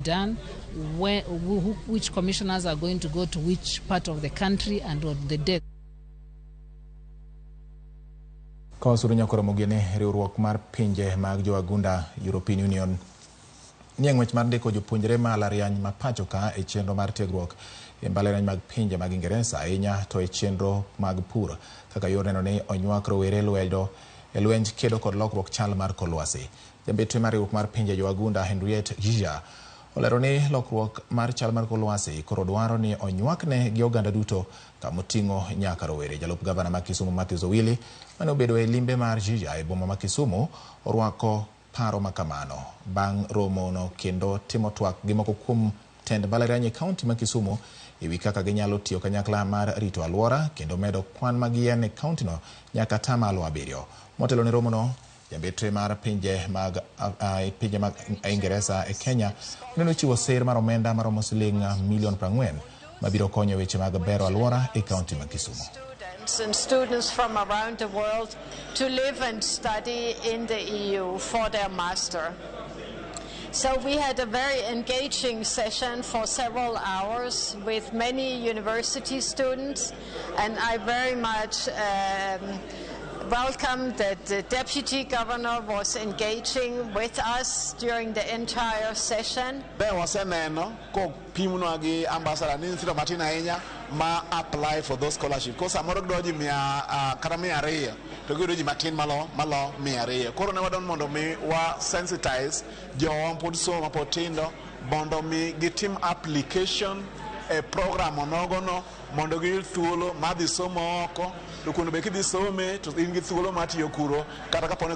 done, where, who, which commissioners are going to go to which part of the country and on the date. Ka wasuru nyaka romo gini riwruok mar pinje mag jowagunda European Union nie ng'wech mar ndiko jopuonjre mbalariany ma pacho ka e chenro mar tiegruok e mbalariany mag pinje mag Ingeresa, ahinya to e chenro mag pur kaka yor neno ni onywak rowere lwedo e lwenj kedo kod lokruok chal mar kor lwasi. Jambetre mar riwruok mar pinje jowagunda Henriette Geiger olero ni lokruok mar chal mar kor lwasi koro dwaro ni onywakne gi oganda duto kamoting'o nyaka rowere. Jalup gavana ma Kisumu Matthews Owili mane obedo e limbe mar Geiger e boma ma Kisumu orwako paro makamano bang' romono kendo timo twak gi moko kuom tend mbalariany e kaunti ma Kisumu e wi kaka ginyalo tiyo kanyakla mar rito alwora kendo medo kwan mag yien e kauntino nyaka 7%. Motelo ne romono, jambetre mar pinje mag Ingeresa e Kenya nene ochiwo sir mar omenda maromo siling milion 40 mabiro konyo e weche mag bero alwora e kaunti ma Kisumu. And students from around the world to live and study in the EU for their master. So we had a very engaging session for several hours with many university students, and I very much welcome that the deputy governor was engaging with us during the entire session. Be waseneno kopimnwa gi ambassador ni nyithindo matin ahinya ma apply for those scholarship. Ko samoro gidwa ji mia kata 200 to giyudo ji matin malo 200. Koro ne wadwaro mondo mi wa sensitize jowa pod somo mapod tindo mondo mi gitim application e program onogono mondo giyud thuolo mar dhi somo oko, to kuno be kidhi some to in gi thuolo mar tiyo kuro kata kapo ni